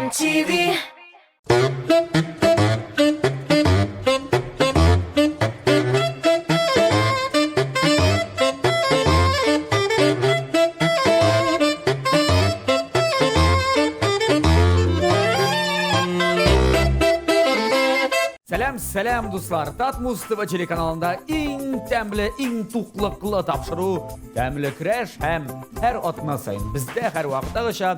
MTV. Сәлам, сәлам, дуслар! Татмус ТВ телеканалында иң тәмле, иң туклыклы тапшыру Тәмле көрәш һәм һәр атна саен бездә һәр вакыттагыча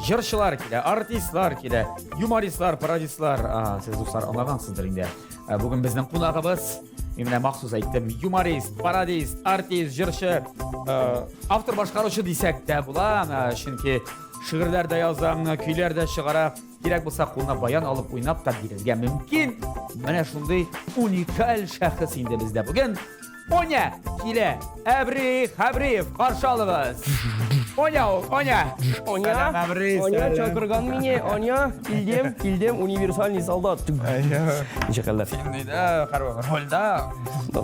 җырчылар килә, артистлар килә, юмористлар, пародистлар. Сез дуслар аңлагансыздыр инде. Бүген безнең кунагыбыз, мин менә махсус әйттем, юморист, пародист, артист, җырчы, автор башкаручы дисәк тә була, чөнки шигырьләр дә яза, көйләр дә чыгара. Кирәк булса, кулына баян алып уйнап та бирергә мөмкин. Менә шундый уникаль шәхес инде бездә бүген. Оня килә. Әбри Хәбриев, каршы алыгыз. Оня ул, Оня. Оня, Сәлам, Әбри, Оня сәлам. чакырган мине, Оня, килдем, килдем, универсальный солдат. Ничек хәлләр? Син нидә, һәрвакыт рольдә.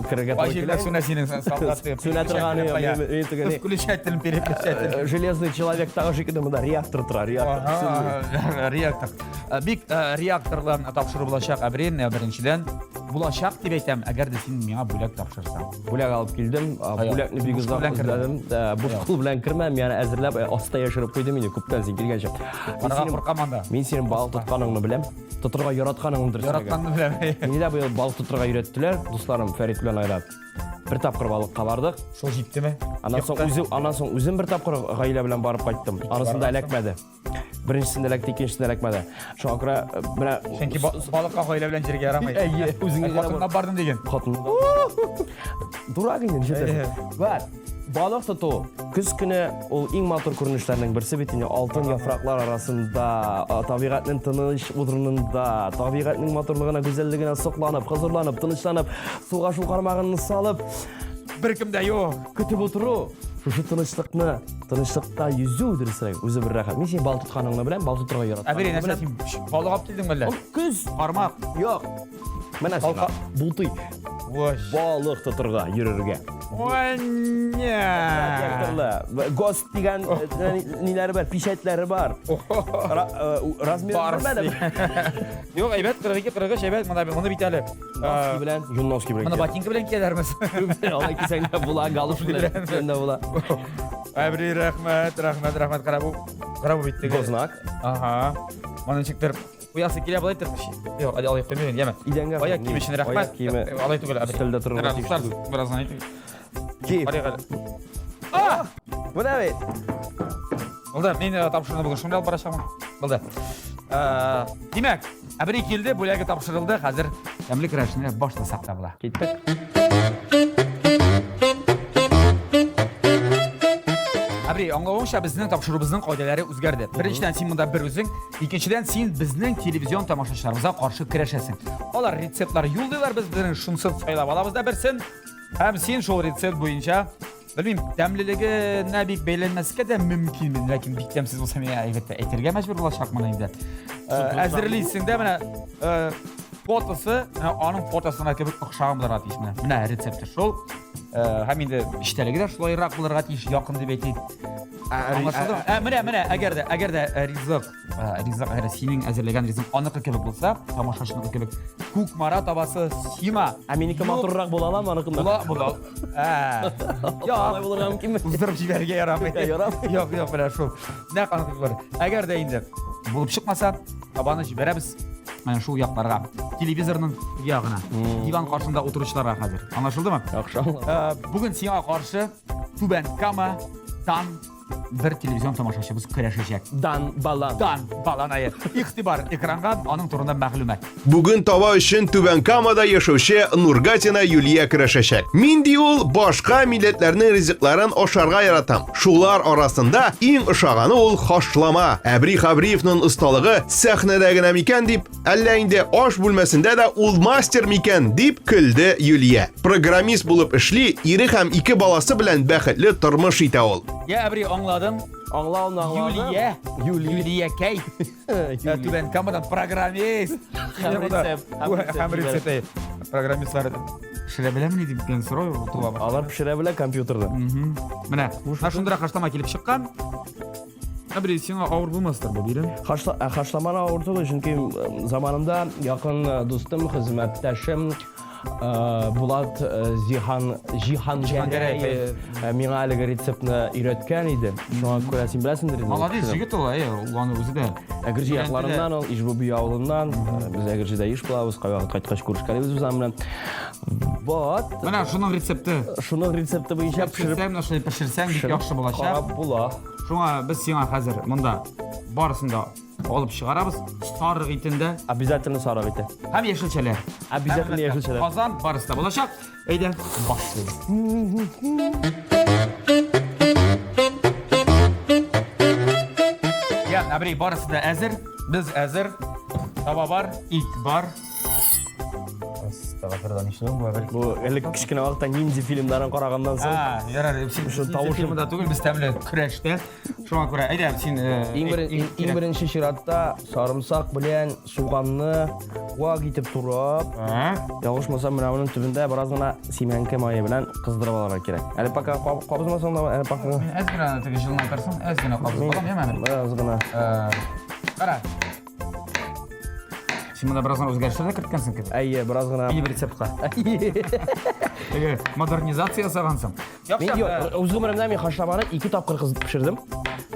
Керергә туры Җирдә килә. сүнә синең солдат. Сүнә торганы юк, мин түгел. Включатель, переключатель. Железный человек тагы шикелле монда реактор тора, реактор. Ага, реактор. Бик реакторлы тапшыру булачак, Әбри, беренчедән. Булачак дип әйтәм, әгәр дә син миңа бүләк тапшырсаң. Бүләк алып килдем. Бүләкне бик озак эзләдем. Буш кул белән кермәм, яны әзерләп, аста яшереп куйдым инде күптән син килгәнче. Барга куркам анда. Мин синең балык тотканыңны беләм. Тотырга яратканыңны дөрес. Яратканны беләм. Мине дә быел балык тотырга өйрәттеләр, дусларым Фәрит белән Айрат. Бер тапкыр балыкка бардык. Шул җиттеме? Аннан соң үзем, аннан соң үзем бер тапкыр гаилә белән барып кайттым. Анысында эләкмәде. Беренчесендә эләкте, икенчесендә эләкмәде. Шуңа күрә э, менә Чөнки балыкка гаилә белән җиргә ярамый. Әйе, үзең генә Хатынга бардым диген. Хатын. Дурак инде, нишләтәсең? Бар. Балык тоту көз көне ул иң матур күренешләрнең берсе бит инде алтын яфраклар арасында, табигатьнең тыныч урынында, табигатьнең матурлыгына, гүзәллегенә сокланып, хозурланып, тынычланып, суга шул кармагыңны салып, беркем дә юк. Көтеп утыру. Шушы тынычлыкны, тынычлыкта йөзү дөресрәк, үзе бер рәхәт. Мин синең балык тотканыңны беләм, балык тотырга яратам. Әбри, нәрсә син балык алып килдең мәллә? Көз. Кармак. Юк. Менә сиңа. Бултый. Балык тотырга йөрергә. Оня! Гост дигән э, ниләре бар, печатьләре бар. Э, размер белмәдем. Юк, әйбәт, 42, 43 әйбәт, моны моны бит әле. Носки белән, йон носки белән. Моны ботинка белән кияләрме? Алай кисәң дә була, галош белән кисәң дә була. Әбри, рәхмәт, рәхмәт, рәхмәт. Кара бу, кара бу бит теге. Гознак. Ага. Моны ничектер куясы килә болай итеп. Юк, алай куймыйм, яме. Идәнгә. Аяк киеме өчен рәхмәт. Аяк киеме. Алай түгел, әбри. Өстәлдә торырга тиеш түгел. Бераз әйтик. Ки. Карыйк әле. А! Менә бит. Булды, мин э, тапшыруны бүген шунда алып барачакмын. Булды. Э, димәк, әбри килде, бүләге тапшырылды. Хәзер тәмле көрәшне башласак та була. Киттек. Әбри, аңлавымча, безнең тапшыруыбызның кагыйдәләре үзгәрде. Беренчедән, син монда бер үзең, икенчедән, син безнең телевизион тамашачыларыбызга каршы көрәшәсең. Алар рецептлар юллыйлар, без безнең шунсын сайлап алабыз да берсен. Һәм син шул рецепт буенча Белмим, тәмлелегенә бик бәйләнмәскә дә мөмкин, ләкин бик тәмсез булса мин әлбәттә әйтергә мәҗбүр булачакмын инде. Э, әзерлисең дә менә э, фотосы, менә аның фотосына кебек охшаган булырга тиеш менә. Менә рецепты шул. Э, һәм инде эчтәлеге дә шулайрак булырга тиеш, якын дип әйтик. Аңлашылдымы? Ә, менә, менә, әгәр дә, әгәр дә ризык Ризык, әгәр синең әзерләгән ризык аныкы кебек булса, тамашачыныкы кебек. Кукмара табасы сиңа. Ә минеке матуррак була аламы аныкыннан? Була, була. Ә. Юк. Алай булырга мөмкинме? Уздырып җибәрергә ярамый. Ярамый. Юк, юк, менә шул. Нәкъ аныкы кебек. Әгәр дә инде булып чыкмаса, табаны җибәрәбез менә шул якларга. Телевизорның ягына. Диван каршында утыручыларга хәзер. Аңлашылдымы? Яхшы. Бүген сиңа каршы Түбән Кама, Тан бер телевизион тамашачыбыз көрәшәчәк. Дан Балан. Дан Балан ае. Игътибар экранга, аның турында мәгълүмат. Бүген таба өчен Түбән Камада яшәүче Нургатина Юлия көрәшәчәк. Мин ди ул башка милләтләрнең ризыкларын ашарга яратам. Шулар арасында иң ошаганы ул хашлама. Әбри Хабриевның осталыгы сәхнәдә генә микән дип Әллә инде аш бүлмәсендә дә ул мастер микән, дип көлде Юлия. Программист булып эшли, ире һәм ике баласы белән бәхетле тормыш итә ул. Я, Әбри, аңладым. Аңлауны аңладым. Юлия. Юлия. Юлиякәй. Түбән Камадан программист. Һәм рецепт. Һәм рецепт. Программистлар пешерә беләмени дип дигән сорау туа. Алар пешерә белә компьютерда. Менә, менә шундыйрак хашлама килеп чыккан. Әбри, сиңа авыр булмастыр бу бирем. Хашла, ә, хашламаны авыр түгел, чөнки заманында якын дустым, хезмәттәшем Булат Зиһан Җиһангәрәев миңа әлеге рецептны өйрәткән иде. Шуңа күрә син беләсеңдер инде. Молодец җегет ул, әйе, ул аны үзе дә. Әгерҗе якларыннан ул, Ижбуби авылыннан. Без Әгерҗедә еш булабыз, кайвакыт кайткач күрешкәлибез без аның белән. Вот. Менә шуның рецепты. Шуның рецепты буенча пешереп, менә шулай пешерсәң, бик яхшы булачак. Карап була. Шуңа без сиңа хәзер монда барысын да алып чыгарабыз. Сарык итен дә. Обязательно сарык ите. Һәм яшелчәләр. Обязательно яшелчәләр. Казан барысы да булачак. Әйдә, башлыйбыз. Я, Әбри, барысы да әзер. Без әзер. Таба бар, ит бар. Бу элек кечкенә вакытта ниндзя фильмнарын караганнан соң. А, ярар, син тавыш фильмында түгел, без тәмле көрәштә. Шуңа күрә, әйдә, син иң беренче чиратта сарымсак белән суганны вак итеп турап, ялгышмасам, менә моның төбендә бераз гына симәнке мае белән кыздырып алырга кирәк. Әле пока кабызмасаң да, әле пока. Мин әз генә теге җылына торсын, әз генә кабызып алам, яме? Аз гына. Кара. Син монда бераз гына үзгәрешләр дә керткәнсең кебек. Әйе, бераз гына. Минем рецептка. Теге модернизация ясагансың. Мин юк, үз гомеремдә мин хашламаны ике тапкыр кызып пешердем.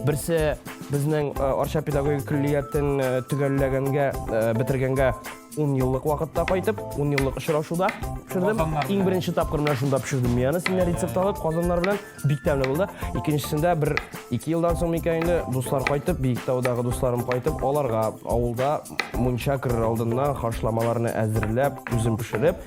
Берсе безнең Арча педагогик көллиятен төгәлләгәнгә, бетергәнгә 10 еллык вакытта кайтып, 10 еллык очрашуда пешердем. Иң беренче тапкыр менә шунда пешердем мин аны, синнән рецепт алып, казаннар белән. Бик тәмле булды. Икенчесендә бер ике елдан соң микән инде дуслар кайтып, Биектаудагы дусларым кайтып, аларга авылда мунча керер алдыннан хашламаларны әзерләп, үзем пешереп,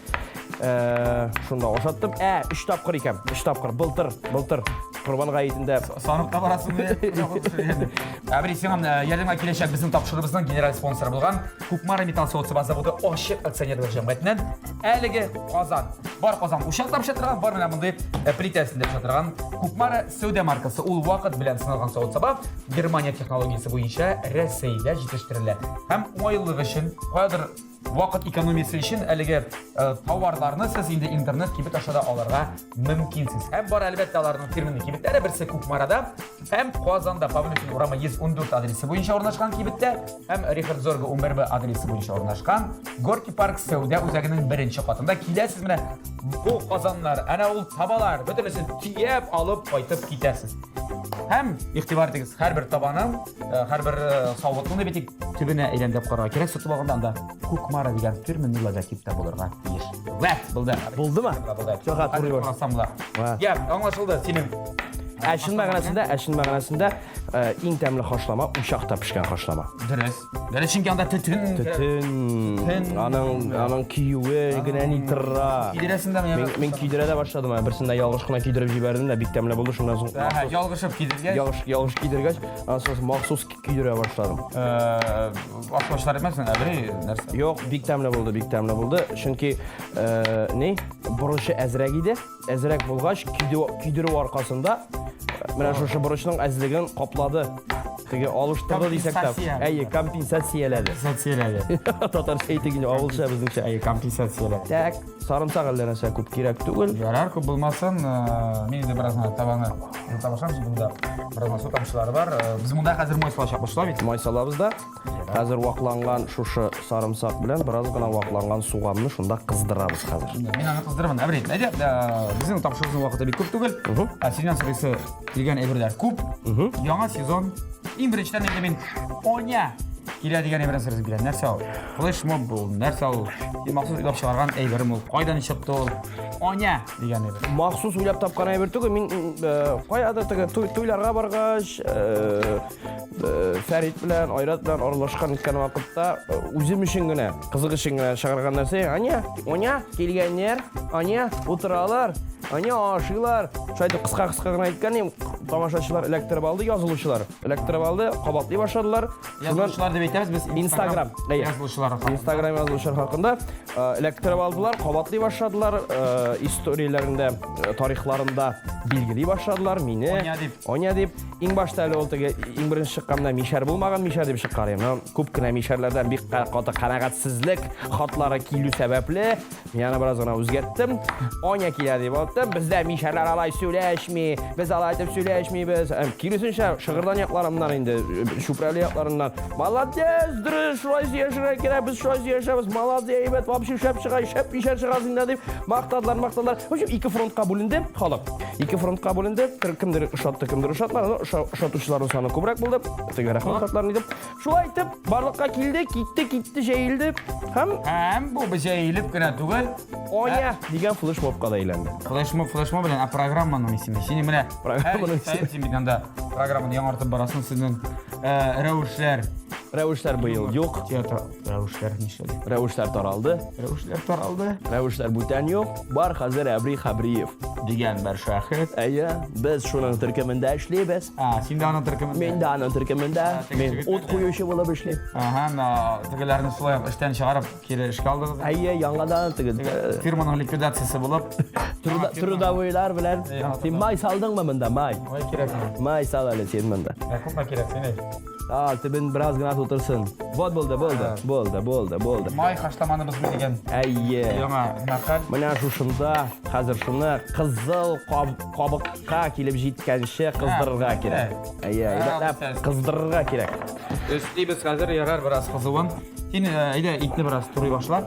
шунда ашаттым. Ә, өч тапкыр икән, өч тапкыр. Былтыр, былтыр Корбан гаетендә. Санып та барасың бит. Әбри, сиңа ярдәмгә киләчәк безнең тапшыруыбызның генераль спонсоры булган Кукмара металл савыт-саба заводы ачык акционерлык җәмгыятеннән әлеге Казан. Бар Казан учакта пешә торган, бар менә мондый э, плитә өстендә пешә торган Кукмара сәүдә маркасы. Ул вакыт белән сыналган савыт-саба Германия технологиясе буенча Рәсәйдә җитештерелә. Һәм уңайлылык өчен, каядыр вакыт экономиясе өчен әлеге э, товарларны сез инде интернет кибет аша да алырга мөмкинсез. Һәм бар әлбәттә аларның фирменный кибетләре, берсе Кукмарада һәм Казанда Павлюхин урамы 114 адресы буенча урнашкан кибеттә һәм Рихард Зорга 11Б адресы буенча урнашкан Горки парк сәүдә үзәгенең беренче катында киләсез менә бу казаннар, әнә ул табалар, бөтенесен төяп алып кайтып китәсез. Һәм игътибар итегез, һәрбер табаның, э, һәрбер э, савытның да бит төбенә әйләндереп карарга кирәк, сатып алганда анда Кукмара дигән фирменный логотип та булырга тиеш. Вәт, булды. Булдымы? Булды. Всё, туры була. Я, аңлашылды синең. Ә чын мәгънәсендә, ә чын мәгънәсендә Э, иң тәмле хашлама учакта пешкән хашлама. Дөрес. Дөрес, чөнки анда төтен. Төтен. Аның аның көюе генә ни тора. Көйдерәсең дә мин. Мин көйдерә дә башладым. Берсендә ялгыш кына көйдереп җибәрдем дә, бик тәмле булды. Шуннан соң ялгышып көйдергәч. Ялгыш ялгыш көйдергәч, аннан соң махсус көйдерә башладым. Э, Ашаучылар әйтмәсен, әбри нәрсә? Юк, бик тәмле булды, бик тәмле булды. Чөнки э, ни, борычы әзрәк иде. Әзрәк булгач, көйдерү аркасында менә шушы борычның әзлеген каплады. Теге алыштырды дисәк тә. Әйе, компенсацияләде. Компенсацияләде. Татарча әйтик инде, авылча безнеңчә. Әйе, компенсацияләде. Так, сарымсак әллә нәрсә күп кирәк түгел. Ярар, күп булмасын. Мин инде бераз гына табаны юта башлам, чөнки монда бераз гына су тамчылары бар. Без монда хәзер май салачакбыз, шулай бит? Май салабыз да. Хәзер вакланган шушы сарымсак белән бераз гына вакланган суганны шунда кыздырабыз хәзер. Мин аны кыздырырмын. Әбри, әйдә, безнең тапшыруыбызның вакыты бик күп түгел. Ә синнән сорыйсы килгән әйберләр күп. Яңа сезон. Иң беренчедән инде мин Оня килә дигән әйбердән сорыйсым килә. Нәрсә ул? Флешмоб бу, нәрсә ул? Син махсус уйлап чыгарган әйберме ул? Кайдан чыкты ул? Оня дигән әйбер. Махсус уйлап тапкан әйбер түгел. Мин каядыр теге туйларга баргач, Фәрит белән, Айрат белән аралашкан иткән вакытта үзем өчен генә, кызык өчен генә чыгарган нәрсә, Аня, Оня, килгәннәр, Аня, утыралар, Аня, ашыйлар. Шулай итеп кыска-кыска гына әйткән идем, тамашачылар эләктереп алды, язылучылар эләктереп алды, кабатлый башладылар. Язылучылар дип әйтәбез без Инстаграм, язылучылар хакында. Инстаграм язылучылар хакында эләктереп алдылар, кабатлый башладылар, историяләрендә, тарихларында билгели башладылар мине. Оня дип. Оня дип. Иң башта әле ул теге иң беренче чыкканда мишәр булмаган, мишәр дип чыккан идем. Но күп кенә мишәрләрдән бик каты канәгатьсезлек хатлары килү сәбәпле, мин аны бераз гына үзгәрттем. Оня килә дип аттым. Бездә мишәрләр алай сөйләшми, без алай итеп сөйләшми. Чәчмибез. Һәм киресенчә, Шыгырдан якларыннан инде, Чүпрәле якларыннан. Молодец, дөрес, шулай сөйләшергә кирәк, без шулай сөйләшәбез, молодец, әйбәт, вообще шәп чыга, шәп ишәр чыгасың да дип мактадылар, мактадылар. В общем, ике фронтка бүленде халык. Ике фронтка бүленде. Кемдер ошатты, кемдер ошатмады. Но ошатучыларның саны күбрәк булды. Теге рәхмәт хатларын итеп. Шулай итеп, барлыкка килде, китте, китте, җәелде. Һәм Һәм бу җәелеп кенә түгел, Оня дигән флешмобка да әйләнде. Флешмоб, флешмоб белән, ә программаның исеме. Сине менә Программаның исеме. Син бит анда программаны яңартып барасың, сезнең рәвешләр. Рәвешләр быел юк. Театр рәвешләр нишләде? Рәвешләр таралды. Рәвешләр таралды. Рәвешләр бүтән юк. Бар хәзер Әбри Хәбриев. Дигән бер шәхес. Әйе, без шуның төркемендә эшлибез. А, син дә аның төркемендә. Мин дә аның төркемендә. Мин ут куючы булып эшлим. Ага, тегеләрне шулай ук эштән чыгарып кире эшкә алдыгыз. Әйе, яңадан теге фирманың ликвидациясе булып. Трудовойлар белән. Син май салдыңмы монда, май? Май кирәкме? Май сал әле син монда. Ә күпме кирәк, син әйт. А, төбен бераз гына тутырсын. Вот булды, булды, булды, булды, булды. Май хашламаны бозмый дигән. Әйе. Яңа мәкаль. Менә шушында хәзер шуны кызыл кабыкка килеп җиткәнче кыздырырга кирәк. Әйе, әйбәтләп кыздырырга кирәк. Өстибез хәзер, ярар бераз кызуын. Син әйдә итне бераз турый башла.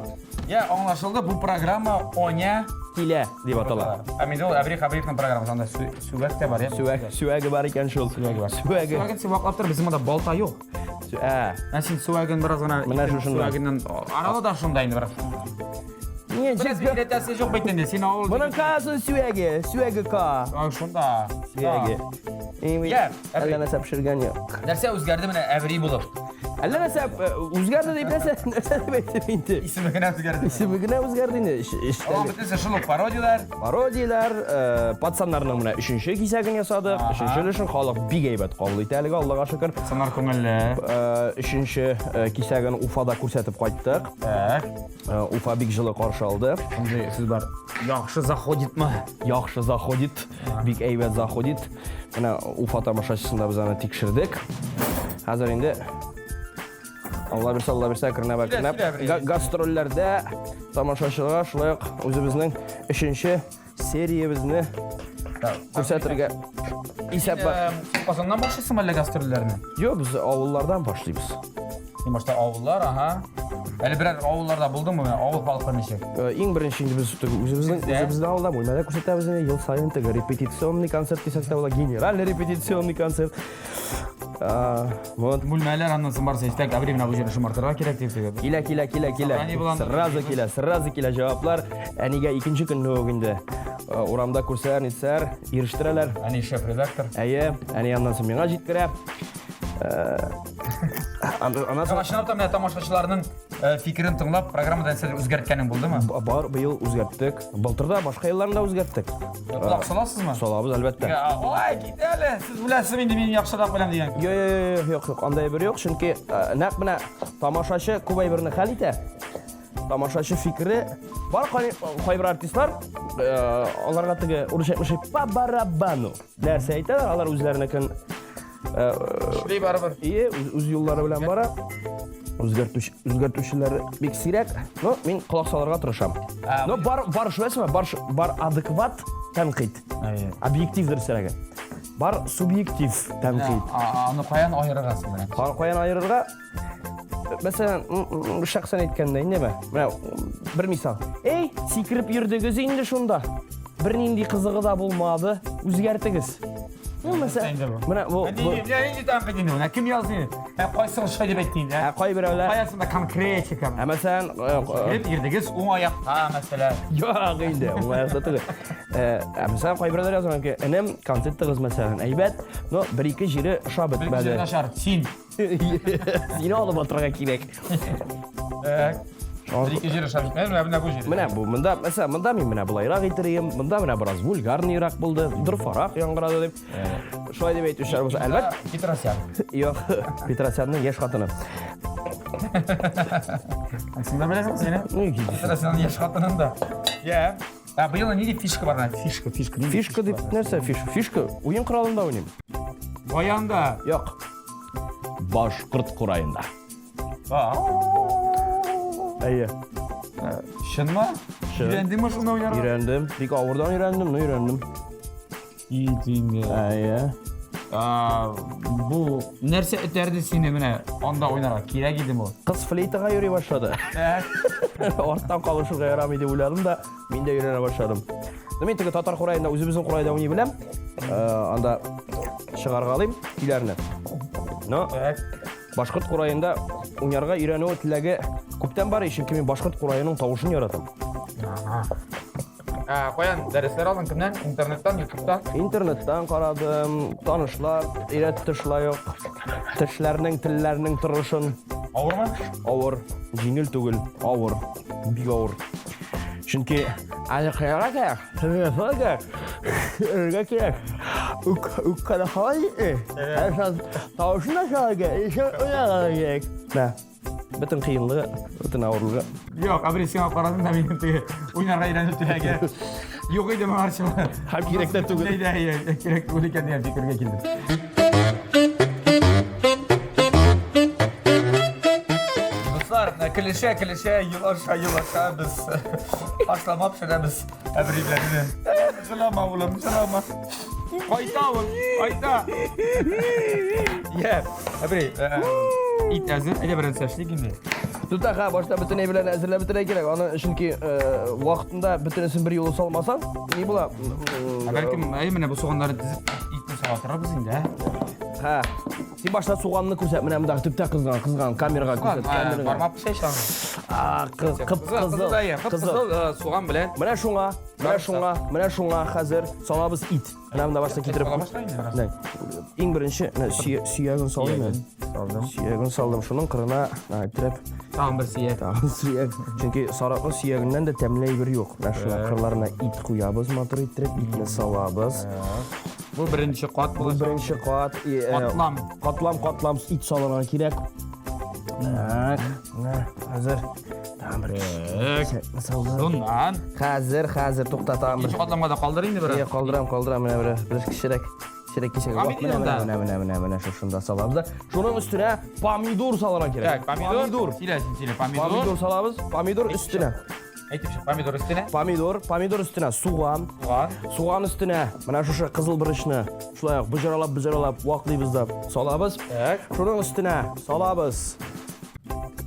Я, аңлашылды, бу программа Оня килә дип атала. Ә мин ул Әбри Хәбриевның программасы, анда сүгәк тә бар, я? Сүәк, сүәге бар икән шул. Сүәге бар. Сүәге. Сүәген син ваклап тор, безнең монда балта юк. Ә. Ә син сүәген бераз гына Менә шушында. Сүәгеннән аралы да шунда инде бераз. Не, Бераз өйрәтәсе юк бит инде, син авыл. Моның касын сүәге, сүәге ка. А, шунда. Сүәге. Я, Әллә нәрсә пешергән юк. Нәрсә үзгәрде менә Әбри булып? Әллә нәрсә үзгәрде дип нәрсә нәрсә дип әйтеп инде. Исеме генә үзгәрде. Исеме генә үзгәрде инде. Алар бөтенесе шул ук пародияләр. Пародияләр, пацаннарның менә өченче кисәген ясадык. Өченче өлешен халык бик әйбәт кабул итә әлегә, Аллага шөкер. Пацаннар күңелле. Өченче кисәген Уфада күрсәтеп кайттык. Так. Уфа бик җылы каршы алды. Шундый сүз бар. Яхшы заходитмы? Яхшы заходит. Бик әйбәт заходит. Менә Уфа тамашачысында без аны тикшердек. Хәзер инде Алла бирсә, Алла бирсә, әкренләп әкренләп гастрольләрдә тамашачыларга шулай ук үзебезнең өченче сериябезне күрсәтергә исәп бар. Казаннан башлыйсың әллә гастрольләрне? Юк, без авыллардан башлыйбыз. Син башта авыллар, ага. Әле берәр авылларда булдыңмы? Менә авыл халкы ничек? Иң беренче инде без теге үзебезнең үзебезнең авылда бүлмәдә күрсәтәбез инде ел саен теге репетиционный концерт дисәк тә була, генеральный репетиционный концерт. Вот. Бүлмәләр аннан соң барысы истәк, әбри менә бу җирне шомартырга кирәк дип теге. Килә, килә, килә, килә. Сразу килә, сразу килә җаваплар. Әнигә икенче көнне үк инде урамда күрсәләр, нитсәләр, ирештерәләр. Әни шеф-редактор. Әйе, әни аннан соң миңа җиткерә. Аннан соң чынлап та менә тамашачыларның фикерен тыңлап, программада нәрсәдер үзгәрткәнең булдымы? Бар, быел үзгәрттек. Былтыр да, башка елларында үзгәрттек. Колак саласызмы? Салабыз, әлбәттә. Ой, кит әле, сез беләсез инде мин яхшырак беләм дигән. Юк, юк, юк, юк, андай әйбер юк, чөнки нәкъ менә тамашачы күп әйберне хәл итә. Тамашачы фикере бар кайбер артистлар, аларга теге урысча әйтмешли по барабану. Нәрсә әйтәләр, алар үзләренекен Эшли барыбер. Ие, үз юллары белән бара. Үзгәртүч, үзгәртүчеләр бик сирәк. Но мин колак салырга тырышам. Но бар бар шулайсызмы? Бар бар адекват тәнкыйть. Объектив дөресрәге. Бар субъектив тәнкыйть. Аны каян аерырга соң менә? Каян аерырга? Мәсәлән, шәхсән әйткәндә, инде менә бер мисал. Эй, сикереп йөрдегез инде шунда. Бернинди кызыгы да булмады. Үзгәртегез. Ну, мәсәлән, менә бу. Менә нинди тәнкыйть инде менә кем язды инде? Ә кайсы шулай дип әйтте инде? Ә кайберәүләр. Каясында конкретика. Ә мәсәлән, сикереп йөрдегез уң аякта, мәсәлән. Юк инде, уң аякта түгел. Ә мәсәлән, кайберәүләр язган ки, энем, концертыгыз мәсәлән, әйбәт, но бер-ике җире ошап бетмәде. Бер-ике җире начар, син. Сине алып атырга кирәк. Так. Бер ике җир ошап җитмәде, менә бу җир. Менә бу, монда, мәсәлән, монда мин менә болайрак итерием, монда менә бераз вульгарныйрак булды, дорфарак яңгырады дип. Шулай дип әйтүчеләр булса, әлбәт. Петросян. Юк, Петросянның яшь хатыны. Син дә беләсең сине? Петросянның яшь хатынын да. Я. Ә быел нинди фишка бар? Фишка, фишка. Фишка дип нәрсә фишка? Фишка уен коралында уйныйм. Баянда. Юк. Башкорт кураенда. Әйе. Чынмы? Чын. Өйрәндеңме шунда уйнарга? Өйрәндем. Бик авырдан өйрәндем, но өйрәндем. Кит инде. Әйе. Бу нәрсә этәрде сине менә анда уйнарга? Кирәк идеме ул? Кыз флейтага йөри башлады. Арттан калышырга ярамый дип уйладым да, мин дә өйрәнә башладым. Ну, мин теге татар кураенда, үзебезнең курайда уйный беләм. Анда чыгаргалыйм көйләрне. Но башкорт кураенда уйнарга өйрәнү теләге күптән бар, чөнки мин башкорт кураеның тавышын яратам. Ә, каян дәресләр алдың? Кемнән? Интернеттан, ютубтан? Интернеттан карадым, танышлар өйрәтте шулай ук. Тешләрнең, телләрнең торышын. Авырмы? Авыр, җиңел түгел, авыр, бик авыр. Чөнки әле кыярга кирәк, телгә кирәк, өргә кирәк. Үк, үк кенә халай җитми. Тавышын да чыгарга кирәк, ишен уйнарга кирәк. Мә. Бөтен кыенлыгы, бөтен авырлыгы. Юк, Абри, сиңа карадым да минем теге уйнарга өйрәнү теләге юк иде моңарчы. Һәм кирәк тә түгел. Әйдә, әйдә, кирәк түгел икән дигән фикергә килдем. Дуслар, килешә, килешә, елаша, елаша без ашлама пешерәбез Әбри белән. Җылама, улым, җылама. Кайта ул, кайта. Йә, Әбри, ит әзер, әйдә беренче эшлик инде. Тутаха, башта бөтен әйберләрне әзерләп бетерә кирәк. Аны чөнки вакытында бөтенесен бер юлы салмасаң, ни була? Ә бәлкем, әй, менә бу суганнарны тезеп итне сала торабыз инде, ә? Һә. Син башта суганны күрсәт, менә монда төптә кызган, кызган камерага күрсәт, камерага. Бармак пешә ич аны. А, кыз, кып кызыл. Кызыл суган белән. Менә шуңа, менә шуңа, менә шуңа хәзер салабыз ит. Менә монда башта китереп. Менә, иң беренче менә сөяген салыйм әле. Салдым. Сөяген салдым. Шуның кырына иттереп. Тагын бер сөяк. Тагын сөяк. Чөнки сарыкның сөягеннән дә тәмле әйбер юк. Менә шуның кырларына ит куябыз, матур иттереп итне салабыз. Бу беренче кат Бу беренче кат. Катлам. Катлам, катлам ит салырга кирәк. Так, менә хәзер тагын бер кисәкне салдым. Шуннан. Хәзер, хәзер тукта тагын бер. Икенче катламга да калдыр инде бераз. Иә, калдырам, калдырам, менә бер бер кечерәк, кечерәк кисәк. Суган бит Менә, инде менә, менә, менә, менә шушында салабыз да. Шуның өстенә помидор салырга кирәк. Так, помидор. Помидор. Сөйлә син, сөйлә. Помидор. Помидор салабыз, помидор өстенә. Әйтеп чык, помидор өстенә. Помидор, помидор өстенә суган. Суган. Суган өстенә менә шушы кызыл борычны шулай ук боҗралап, боҗралап ваклыйбыз да салабыз. Так. Шуның өстенә салабыз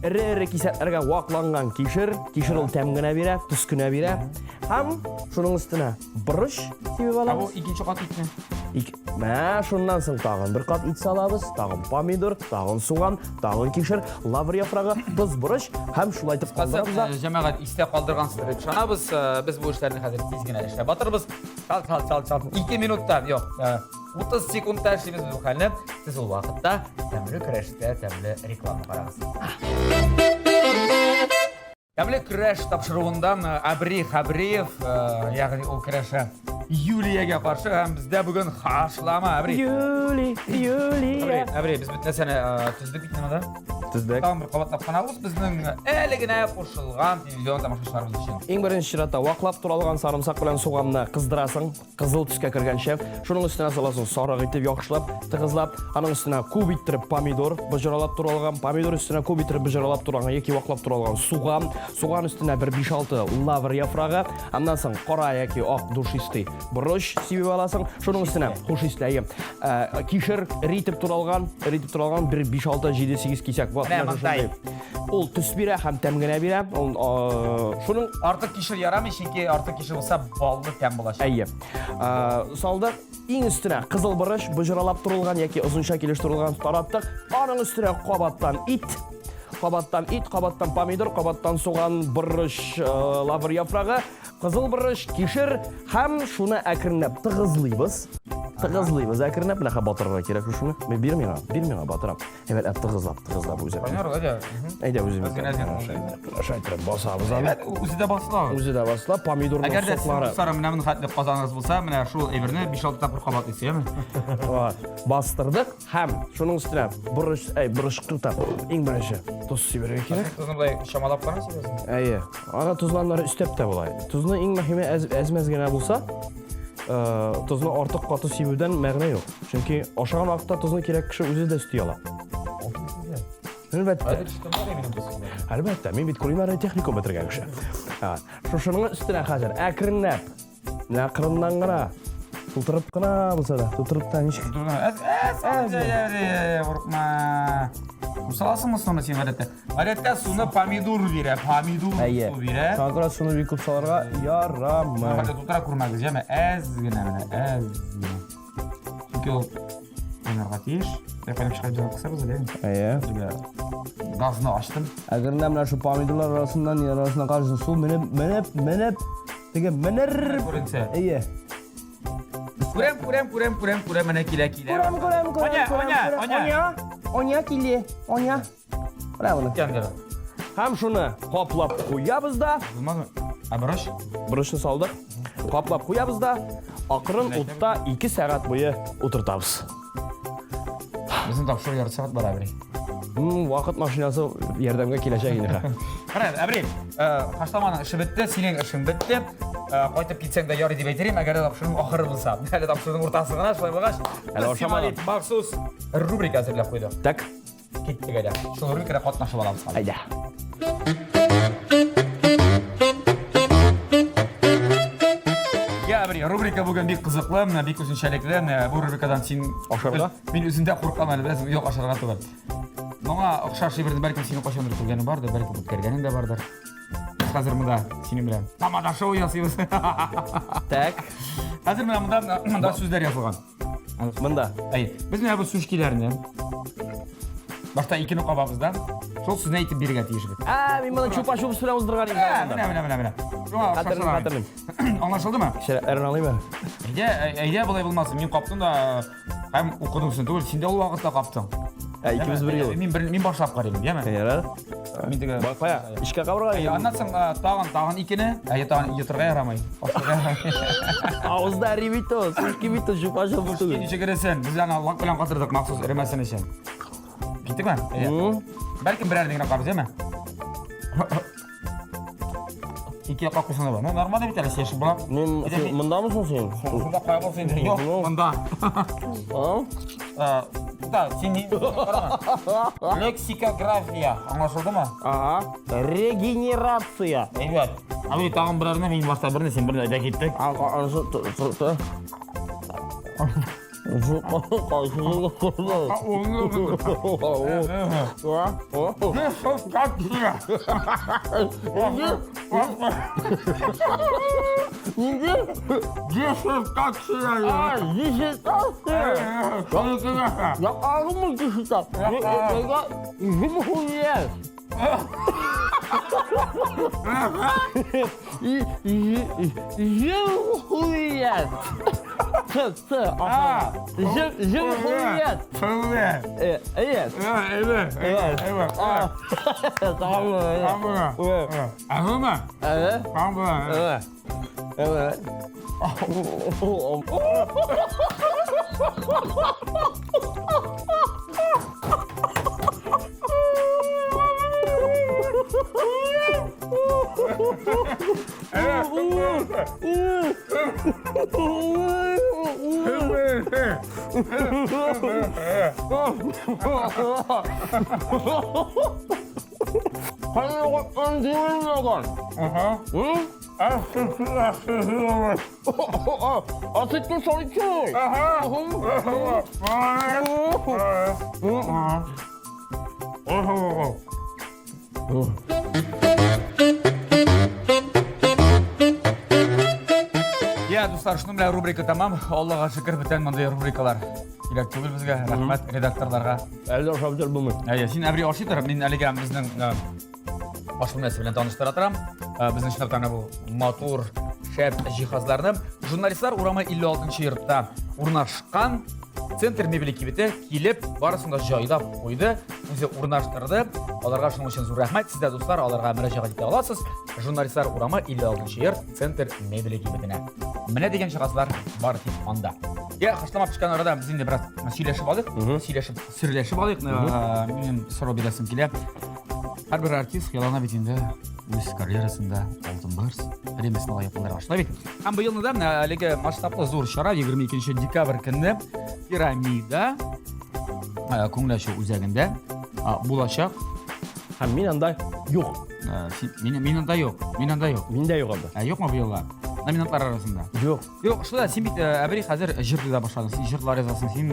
эре-эре кисәкләргә вакланган кишер. Кишер ул тәм генә бирә, төс кенә бирә. Һәм шуның өстенә борыч сибеп Ә бу алабыз. икенче кат итне. Ик... Менә шуннан соң тагын бер кат ит салабыз, тагын помидор, тагын суган, тагын кишер, лавр яфрагы, тоз, борыч һәм шулай итеп калдырабыз да. Җәмәгать истә калдыргансыздыр дип ышанабыз. Без бу эшләрне хәзер тиз генә эшләп батырбыз. Чал, чал, чал, чал. 2 минутта, юк, 30 секундта эшлибез бу хәлне. Сез ул вакытта тәмле көрәштә тәмле реклама карагыз. Тәмле көрәш тапшыруында Абри Хабриев, ягъни ул көрәшә Юлиягә каршы һәм бездә бүген хашлама Абри. Юли, Юлия. Абри, без бит нәрсәне төздек бит монда. Төздек. Тагын бер кабатлап кына узып безнең әле генә кушылган телевизион тамашачыларыбыз өчен. Иң беренче чиратта ваклап туралган сарымсак белән суганны кыздырасың. Кызыл төскә кергәнче, шуның өстенә саласың сарык итеп яхшылап, тыгызлап, аның өстенә күп иттереп помидор, боҗралап туралган, помидор өстенә күп иттереп боҗралап туралган яки ваклап туралган суган, суган өстенә бер 5-6 лавр яфрагы, аннан соң кара яки ак душистый борыч сибеп аласың, шуның өстенә хуш исле әйе, кишер эре итеп туралган, эре итеп туралган бер 5-6, 7-8 кисәк. Вот, Менә менә мондай. шушындый. Ул төс бирә һәм тәм генә бирә. Ул, шуның Артык кишер ярамый, чөнки артык кишер булса баллы тәм булачак. Әйе. Салдык. Иң өстенә кызыл борыч, боҗралап турылган яки озынча килеш турылган тараттык. Аның өстенә кабаттан ит, кабаттан ит, кабаттан помидор, кабаттан суган, борыч, лавр яфрагы, кызыл борыч, кишер һәм шуны әкренләп тыгызлыйбыз. Тыгызлыйбыз әкренләп, менә батырырга кирәк шуны. Бир миңа, бир миңа батырам. Әйбәтләп тыгызлап, тыгызлап үзе. Кайнар, әйдә. Әйдә үзебез. Шайтырып басабыз аны. Үзе дә басыла. Үзе дә басыла, помидорның Әгәр дә соклары. Әгәр дә менә моның хәтле казаныгыз булса, менә шул әйберне 5-6 тапкыр кабатлыйсыз, яме? Бастырдык һәм шуның өстенә борыч, әй, борыч тотап, иң беренче тоз сибәргә кирәк. Тозны болай чамалап кына сибәсең. Әйе. Ана тозланнары өстәп тә була. Тозны иң мөһиме әз-мәз генә булса, тозны артык каты сибүдән мәгънә юк. Чөнки ашаган вакытта тозны кирәк кеше үзе дә өсти ала. Әлбәттә. Әлбәттә, мин бит кулинарный техникум бетергән кеше. Шушының өстенә хәзер әкренләп, менә кырыннан гына Тутырып кына булса да, тутырып та ничек? Әз, әз, әз, курыкма. Саласыңмы суны син гадәттә? Гадәттә суны помидор бирә, помидор су бирә. Шуңа күрә суны бик күп салырга ярамый. Хәтта тутыра күрмәгез, яме, әз генә менә, әз генә. Чөнки ул кайнарга тиеш. Кайнап чыгарып җылы кысабыз әле. Әйе. Газны ачтым. Әгәренә менә шу помидорлар арасыннан, арасына каршы су менеп, менеп, менеп, теге менер. Күренсә. Әйе. Күрәм, күрәм, күрәм, күрәм, күрәм, менә килә, килә. Күрәм, күрәм, күрәм, Оня, күрәм, оня, күрәм. оня. Оня, оня килә, оня. Менә моны. Яндыры. Һәм шуны каплап куябыз да. Булмадымы? Ә борыч? Борычны салдык. Каплап куябыз да, акрын утта 2 сәгать буе утыртабыз. Безнең тапшыру ярты сәгать бара, Әбри. Вакыт машинасы ярдәмгә киләчәк инде. Кара, Әбри, хашламаның эше бетте, синең эшең бетте. Кайтып китсәң дә ярый дип әйтер идем, әгәр дә тапшыруның ахыры булса. Әле тапшыруның уртасы гына, шулай булгач, Әле без сиңа ашамадым. дип махсус рубрика әзерләп куйдык. Так. Киттек әйдә. Шул рубрикада катнашып алабыз хәзер. Әйдә. Я, Әбри, рубрика бүген бик кызыклы, менә бик үзенчәлекле. Менә бу рубрикадан син Ашарга? Мин үзем дә куркам әле, беләсең, юк, ашарга түгел. Моңа охшаш әйберне бәлкем синең кайчандыр күргәнең бардыр, бәлкем үткәргәнең дә бардыр. Без хәзер монда синең белән тамада шоу ясыйбыз. Так. Хәзер менә монда монда сүзләр язылган. Монда. Әйе. Без менә бу сүзкиләрне башта икене кабабыз да. Шул сүзне әйтеп бирергә тиешбез. Ә, мин моны чупа-чупс белән уздырган идем. Ә, менә, менә, менә, менә. Шуңа Хәтерлим, охшаш хәтерлим. Аңлашылдымы? Шәрәтләрен алыйм әле. Әйдә, әйдә, болай булмасын. Мин каптым да һәм укыдым син түгел, син дә ул вакытта каптың. Ә, икебез бер юлы. Мин бер мин башлап карыйм, яме? Ярар. Мин теге Бак кая? Эшкә кабырга. Аннан соң тагын тагын икене, ә тагын йотырга ярамый. Ашарга ярамый. Авызда эри бит ул, сушки бит ул, чупа-чупс түгел. Ничек эресен? Без аны лак белән катырдык махсус эремәсен өчен. Киттекме? Бәлкем берәрне генә кабыз, яме? Ике якка куйсаң да була. Ну, нормально бит әле, сөйләшеп була. Мин син мондамы соң син? Шунда кая булсын инде. Юк, монда. А? Да, син ни? Лексикография. Аңлашылдымы? Ага. Регенерация. Әйбәт. Ә мин тагын берәрне, мин башта берне, син берне әйдә киттек. А, анысы т. Җөмһүрият. Т, Т, аха. Җөмһүрият. Әйе. Я, дуслар, шуның белән рубрика тәмам. Аллага шөкер, бүтән мондый рубрикалар кирәк түгел безгә. Рәхмәт редакторларга. Әле ашап бетереп булмый. Әйе, син әбри ашый тор, мин әлегә безнең аш бүлмәсе белән таныштыра торам. Безнең чынлап та бу матур, шәп җиһазларны Журналистлар урамы 56 йортта урнашкан Центр мебели кибете килеп, барысын да җайлап куйды, үзе урнаштырды. Аларга шуның өчен зур рәхмәт. Сез дә, дуслар, аларга мөрәҗәгать итә аласыз. Журналистлар урамы 56 йорт, Центр мебели кибетенә. Менә дигән җиһазлар бар тик анда. Я, хашлама пешкән арада без инде бераз сөйләшеп алдык. Сөйләшеп, серләшеп алыйк. Минем сорау бирәсем килә. Һәрбер артист хыяллана бит инде үз карьерасында Алтын Барс премиясен лаек булырга. Шулай бит. Һәм быелны да менә әлеге масштаблы зур чара 22 декабрь көнне Пирамида күңел ачу үзәгендә булачак. Һәм мин анда юк. Мин анда юк. Мин анда юк. Мин дә юк анда. Ә юкмы быелга? Номинантлар арасында. Юк. Юк, шулай син бит Әбри хәзер җырлый да башладың. Син җырлар язасың, син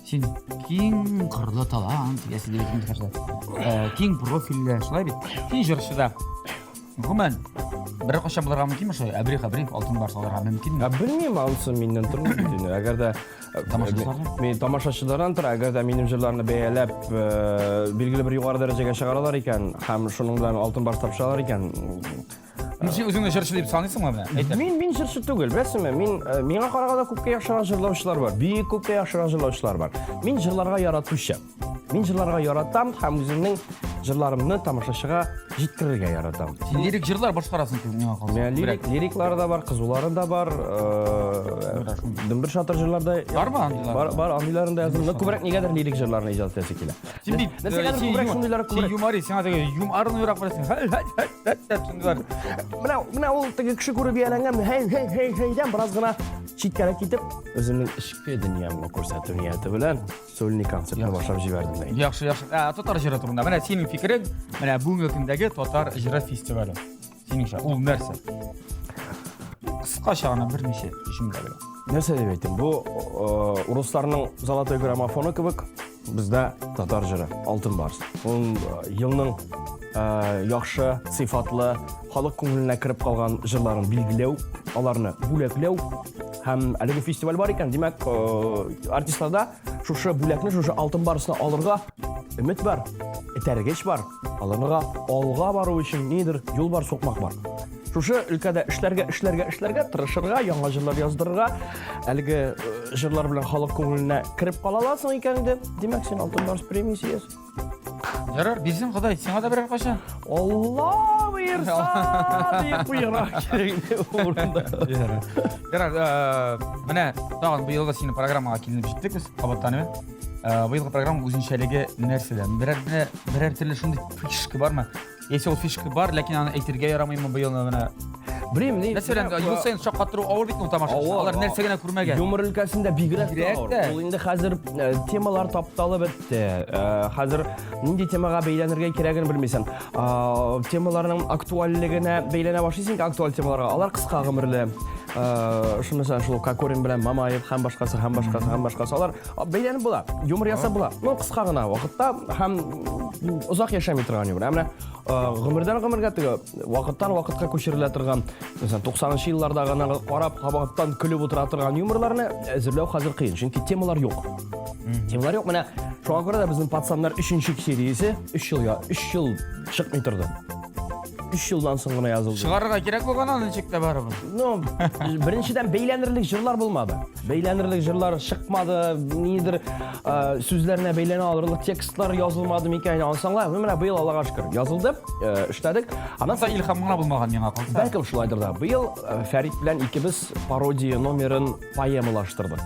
син киң кырлы талант иясе дип әйтим хәзер. Киң профильле, шулай бит. Син җырчы да. Гомумән, бер кайчан булырга мөмкинме шулай? Әбри Хәбриев алтын барс алырга мөмкинме? Ә белмим, анысы миннән тормый бит инде. Әгәр дә Тамашачылардан? Мин тамашачылардан тора, әгәр дә минем җырларны бәяләп, билгеле бер югары дәрәҗәгә чыгаралар икән һәм шуның белән алтын барс тапшыралар икән, Ну, син үзеңне җырчы дип саныйсыңмы менә? Әйт әле. Мин мин җырчы түгел, беләсеңме? Мин миңа караганда күпкә яхшырак җырлаучылар бар. Бик күпкә яхшырак җырлаучылар бар. Мин җырларга яратучы. Мин җырларга яратам һәм үземнең җырларымны тамашачыга җиткерергә яратам. Син лирик җырлар башкарасың кебек миңа калса. Менә лирик, лириклары да бар, кызулары да бар, дөмбер шатыр җырлар да Бармы андыйлар? Бар, бар, андыйларын да яздым. Но күбрәк нигәдер лирик җырларны иҗат итәсе килә. Син бит Нәрсәгәдер күбрәк шундыйлары Син күбрәк. юморист, сиңа теге юморны ерак беләсең. Һәй, һәй, һәй, һәй, һәй, шундыйлар. Менә, менә ул теге кеше күреп ияләнгән, һәй, һәй, һәй, һәйдән бераз гына читкәрәк китеп, үземнең эчке дөньямны күрсәтү нияте белән сольный концертны башлап җибәрдем дә. Яхшы, яхшы. Ә, татар җыры турында. Менә синең фикерең, менә бүгенге көндәге татар җыры фестивале. Синеңчә, ул нәрсә? Кыскача гына берничә җөмлә белән. Нәрсә дип әйтим? Бу э, урысларның золотой граммофоны кебек бездә татар җыры Алтын барс. Ул э, елның э, яхшы, сыйфатлы, халык күңеленә кереп калган җырларын билгеләү, аларны бүләкләү һәм әлеге фестиваль бар икән, димәк, э, артистларда шушы бүләкне, шушы Алтын барсны алырга өмет бар, этәргеч бар. Аларга алга бару өчен нидер юл бар, сукмак бар. Шушы өлкәдә эшләргә, эшләргә, эшләргә, тырышырга, яңа җырлар яздырырга, әлеге э, җырлар белән халык күңеленә кереп кала аласың икән инде, димәк, син Алтын Барс премиясе иясе. Ярар, бирсен Ходай, сиңа да берәр кайчан. Алла боерса, дип куярга кирәк инде ул урында. Ярар, э, менә тагын быелгы синең программага килеп җиттек без, кабаттан әйме. Э, быелгы программа үзенчәлеге нәрсәдә? Берәр менә берәр төрле шундый фишка бармы? Если ул фишка бар, ләкин аны әйтергә ярамыймы быелны менә? Белмим, ни. Мәсәлән, ел саен шаккатыру авыр бит ул тамашачы. Авыр, Алар нәрсә генә күрмәгән. Юмор өлкәсендә бигрәк тә Бигрәк авыр. тә. Ул инде хәзер э, темалар тапталып бетте. Э, Хәзер нинди темага бәйләнергә кирәген белмисең. А, Темаларның актуальлегенә бәйләнә башлыйсың, актуаль темаларга. Алар кыска гомерле. Э, Шул мәсәлән, шул Кокорин белән Мамаев һәм башкасы, һәм башкасы, һәм башкасы. Алар а, бәйләнеп була. Юмор ясап була. Ну, кыска гына вакытта һәм озак яшәми торган юмор. Ә менә э, гомердән гомергә теге вакыттан вакытка күчерелә торган, мәсәлән, 90 елларда гына карап, кабаттан көлеп утыра торган юморларны әзерләү хәзер кыен, чөнки темалар юк. Темалар юк. Менә шуңа күрә дә безнең пацаннар 3 сериясе 3 ел 3 ел чыкмый торды. 3 елдан соң гына язылды. Чыгарырга кирәк булган аны ничек тә барыбер. Ну, беренчедән бәйләнерлек җырлар булмады. Бәйләнерлек җырлар чыкмады, нидер э, сүзләренә бәйләнә алырлык текстлар язылмады микән, анысы аңла. Ну, менә быел Аллага шөкер, язылды, э, эшләдек. Аннан Анса илһам гына булмаган миңа калса. Бәлкем шулайдыр да. Быел э, Фәрит белән икебез пародия номерын поэмалаштырдык.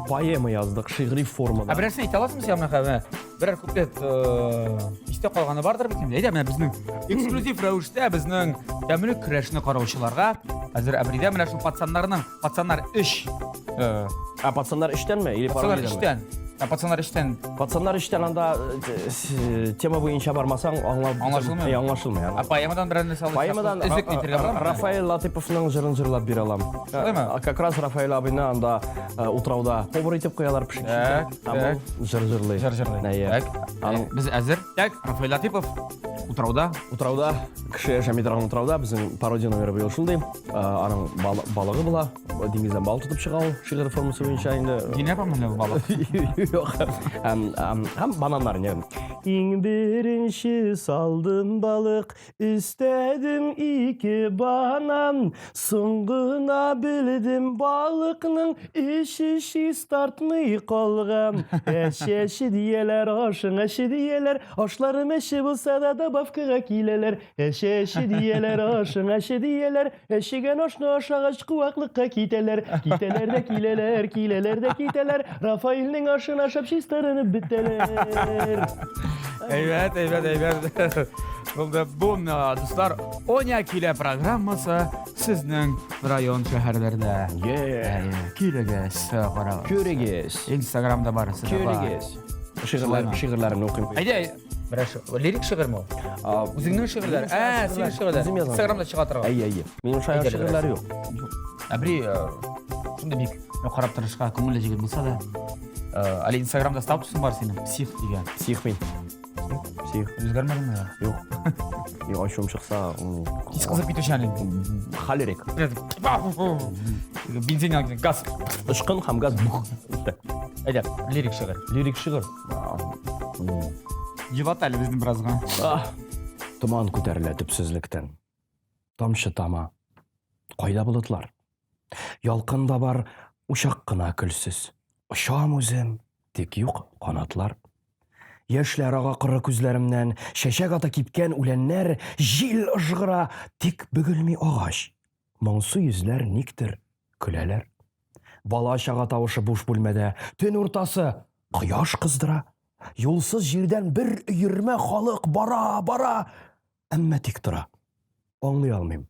Поэма яздык шигъри формада. Ә берәрсен әйтә аласыңмы син менә хәзер? Берәр куплет э, истә калганы бардыр бит инде. Әйдә, менә безнең эксклюзив рәвештә безнең тәмле көрәшне караучыларга хәзер Әбридә менә шул пацаннарның, пацаннар 3 э, А пацаннар өчтәнме или пацаннар пародиядәнме? өчтән. Ә пацаннар өчтән Пацаннар өчтән анда э, тема буенча бармасаң аңлап Аңлашылмый. Э, аңлашылмый. Ә поэмадан берәр нәрсә алып Поэмадан өзек әйтергә буламы? Рафаэль Латыповның җырын җырлап бирә алам. Шулаймы? Э, Как раз Рафаэль абыйны анда э, утрауда повар итеп куялар пешекче. Так, Һәм ул җыр җырлый. Җыр җырлый. Әйе. Так. Аның Без әзер. Так, Рафаэль Латыпов утрауда. Утрауда, кеше яшәми торган утрауда безнең пародия номеры быел шундый. Э, Аның балыгы була. Диңгездән балык тотып чыга ул шигырь формасы буенча инде. Динә апамы әллә ул балык? Юк. Һәм, һәм, һәм бананнар не. Иң беренче салдым балык, өстәдем ике банан. Соң гына белдем балыкның эче чистартмый калган. Әче әче дияләр, ашың әче дияләр, ашларым әче булса да добавкага киләләр. Әче әче дияләр, ашың әче дияләр, әчегән ашны ашагач куаклыкка китәләр. Китәләр дә киләләр, киләләр дә китәләр. Рафаэльнең ашын ашап чистарынып бетәләр. Әйбәт, әйбәт, әйбәт. Булды. Бу, дуслар, Оня килә программасы сезнең район шәһәрләрдә. Yeah. Килегез, карагыз. Күрегез. Инстаграмда барысы да бар. Күрегез. Шигырьләр, Шулаймы? шигырьләремне укыйм. Әйдә, Берәр лирик шигырьме ул? Үзеңнең шигырьләр. Ә, синең шигырьләр. Үзем язган. Инстаграмда чыга торган. Әйе, әйе. Минем шаян шигырьләр юк. Әбри, шундый бик карап торышка күңелле җегет булса да, әле Инстаграмда статусың бар синең, псих дигән. Псих мин. Псих. Үзгәрмәдеңме? Юк. Юк, ачуым чыкса, Тиз кызып китүчән инде. Холерик. Бензин алып, газ. Очкын һәм газ. Әйдә, лирик шигырь. Лирик шигырь. Елат әле безне беразга. Томан күтәрелә төпсезлектән. Тамчы тама. Кайда болытлар? Ялкын да бар, учак кына көлсез. Очам үзем, тик юк канатлар. Яшьләр ага коры күзләремнән, чәчәк ата кипкән үләннәр, җил ыжгыра, тик бөгелми агач. Моңсу йөзләр никтер көләләр. Бала-чага тавышы буш бүлмәдә, төн уртасы, кояш кыздыра. Юлсыз җирдән бер өермә халык бара, бара, әмма тик тора. Аңлый алмыйм.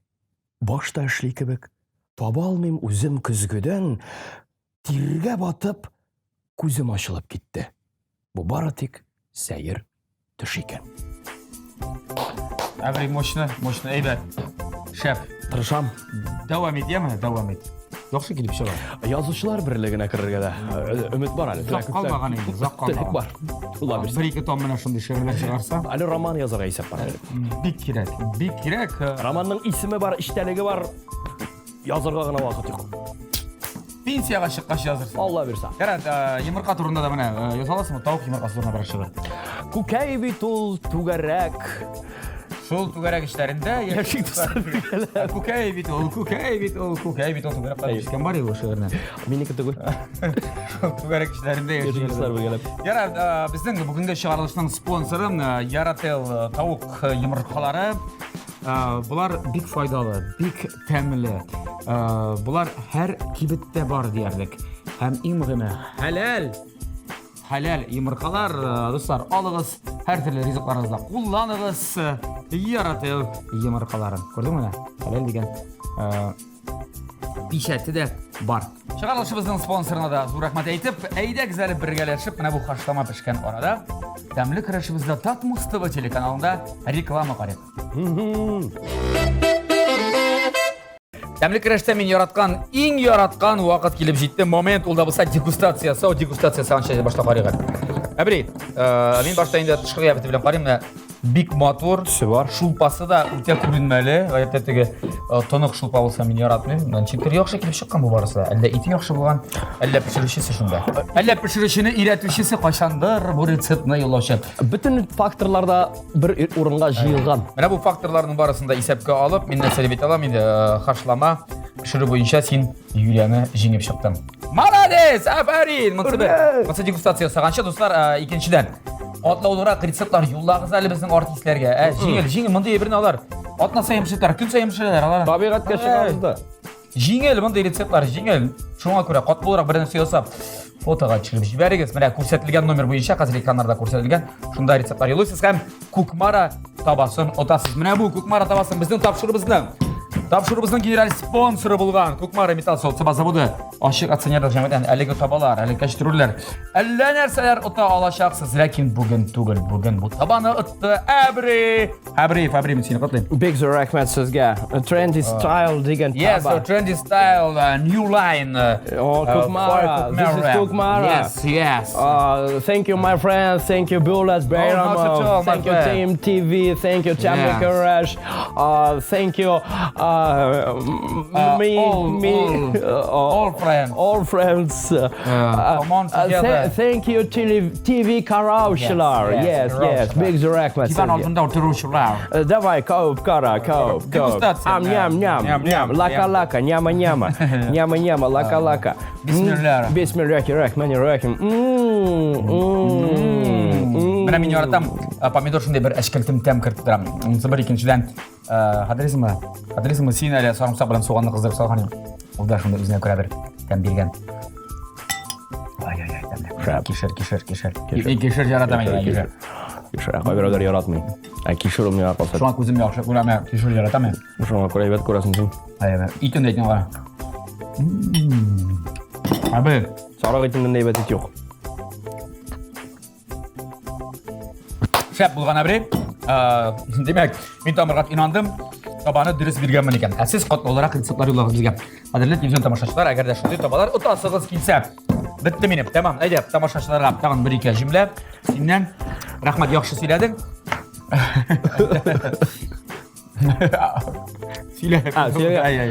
Баш та эшли кебек. Таба алмыйм үзем көзгедән, тиргә батып, күзем ачылып китте. Бу бары тик сәер төш икән. Әбри, мощно, мощно, әйбәт. Шәп. Тырышам. Дәвам ит, яме, дәвам ит. Яхшы килеп чыга. Язучылар берлегенә керергә дә өмет бар әле. Озак калмаган инде, озак Теләк калмаган. бар. Алла бирсә. Бер-ике том менә шундый шигырьләр чыгарса, Әле роман язарга исәп бар әле. бик кирәк, бик кирәк. Романның исеме бар, эчтәлеге бар. Язарга гына вакыт юк. Пенсиягә чыккач язырсың. Алла бирсә. Ярар, йомырка турында да менә яза аласыңмы? Тавык йомыркасы турында берәр шигырь. Күкәй бит ул түгәрәк. Шул түгәрәк эчләрендә яшик дуслар бергәләп. Күкәй бит ул, күкәй бит ул, күкәй бит ул түгәрәк кадәр үскән бар иде ул шигырьне. Минеке түгел. Шул түгәрәк эчләрендә яшик дуслар бергәләп. Ярар, безнең бүгенге чыгарылышның спонсоры Ярател тавык йомыркалары. Болар бик файдалы, бик тәмле. Болар һәр кибеттә бар диярлек. Һәм иң мөһиме, хәләл. Хәләл йомыркалар, дуслар, алыгыз, һәр төрле ризыкларыгызда кулланыгыз. Яратыл йомыркаларын. Күрдеңме менә? Хәләл дигән печате дә бар. Чыгарылышыбызның спонсорына да зур рәхмәт әйтеп, әйдәгез әле бергәләшеп менә бу хашлама пешкән арада тәмле көрәшебездә Татмус ТВ телеканалында реклама карыйк. Тәмле көрәштә мин яраткан, иң яраткан вакыт килеп җитте. Момент ул да булса дегустация. Сау дегустация сагынча башлап карыйк. Әбри, мин башта инде тышкы кыяфәте белән карыйм, менә бик матур. Төсе бар. Шулпасы да үтә күренмәле. Гадәттә теге тонык шулпа булса мин яратмыйм. Ничектер яхшы килеп чыккан бу барысы да. Әллә ите яхшы булган, әллә пешерүчесе шунда. Әллә пешерүчене өйрәтүчесе кайчандыр бу рецептны юллаучы. Бөтен факторлар да бер урынга җыелган. Менә бу факторларның барысын да исәпкә алып, мин нәрсә дип әйтә алам инде, хашлама пешерү буенча син Юлияне җиңеп чыктың. Молодец! Афәрин! Монысы бер. Монысы дегустация ясаганчы, дуслар, икенчедән, катлаулырак рецептлар юллагыз әле безнең артистләргә. Ә, җиңел, җиңел, мондый әйберне алар атна саен пешерәләр, көн саен пешерәләр алар. Табигатькә чыгабыз да. Җиңел, мондый рецептлар җиңел. Шуңа күрә катлаулырак бер нәрсә ясап, фотога төшереп җибәрегез. Менә күрсәтелгән номер буенча, хәзер экраннарда күрсәтелгән, шунда рецептлар юллыйсыз һәм Кукмара табасын отасыз. Менә бу Кукмара табасын безнең тапшыруыбызның тапшыруыбызның генераль спонсоры булган Кукмара металл савыт-саба заводы ачык акционерлык җәмгыятеннән әлеге табалар, әлеге кәчтрүлләр, әллә нәрсәләр ота алачаксыз, ләкин бүген түгел, бүген бу табаны отты Әбри. Әбри, Әбри, мин сине котлыйм. Бик зур рәхмәт сезгә. Trendy style дигән Yes, таба. so trendy style, new line. Oh, Kukmara. For This is Kukmara. Yes. Thank you, my friends. Thank you, Bulas Oh, not at Bayramov. all, my Thank you, friend. Team TV. Thank you, Tammy Yes. Karash. Thank you, me, me, all friends. All friends. Come on together. Thank you, TV Karaushilar. Yes, Yes. Big зур рәхмәт Диван сезгә. алдында утыручылар. Давай, кауп, кара, кауп, кауп. Дегустация. Ам, ням, ням, Ням, ням. Лака, ням. лака, няма, няма. Няма, няма, лака, лака. Бисмилла. Бисмиллахи рахмани рахим. Менә мин яратам, помидор шундый бер әчкелтем тәм кертеп тора. Монысы бер, икенчедән, хәтерлисеңме? Хәтерлисеңме, син әле сарымсак белән суганны кыздырып салган идең. Ул да шундый үзенә күрә бер тәм биргән. Ай-яй-яй, тәмле. Кишер, кишер, кишер. Мин кишер яратам инде, кишер. Кишер, ә кайберәүләр яратмый. Ә кишер ул миңа калса. Шуңа күзем яхшы күрә, менә кишер яратам мин. Шуңа күрә әйбәт күрәсең син. Әйбәт. Итен дә итен кара. Абы. Сарык итеннән дә әйбәт ит юк. Шәп булган әбри. Димәк, мин тамырга инандым. Табаны дөрес биргәнмен икән. Ә сез катлаулырак рецептлар юллагыз безгә. Кадерле телевизион тамашачылар, әгәр дә шундый табалар отасыгыз килсә, бетте минем. Тәмам. Әйдә, тамашачыларга тагын бер-ике җөмлә. Синнән рәхмәт, яхшы сөйләдең. Сөйлә. Сөйлә.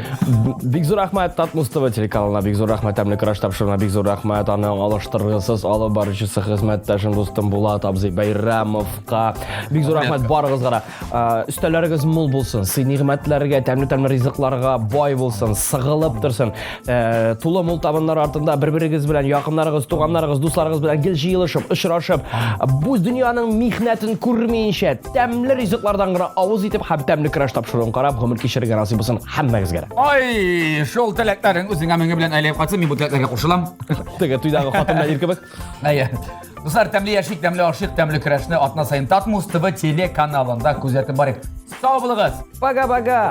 Бик зур рәхмәт Татмус ТВ телеканалына, бик зур рәхмәт Тәмле көрәш тапшыруына, бик зур рәхмәт аның алыштыргысыз алып баручысы хезмәттәшем дустым Булат абзый Бәйрәмовка. Бик зур рәхмәт барыгызга да. Өстәлләрегез мул булсын, сый-нигъмәтләргә, тәмле-тәмле ризыкларга бай булсын, сыгылып торсын. Тулы мул табыннар артында бер-берегез белән, якыннарыгыз, туганнарыгыз, дусларыгыз белән гел җыелышып, очрашып, бу дөньяның михнәтен күрмиенчә, тәмле ризыклардан гына авыз итеп һәм тәмле көрәш тапшыруын карап, гомер кичерергә насыйп булсын һәммәгезгә дә. Ай, шул теләкләрең үзеңә меңе белән әйләнеп кайтсын, мин бу теләкләргә кушылам. Теге туйдагы хатын белән ир кебек. Әйе. Дуслар, тәмле яшик, тәмле ашыйк, тәмле көрәшне атна саен Татмус ТВ телеканалында күзәтеп барыйк. Сау булыгыз! Пока-пока!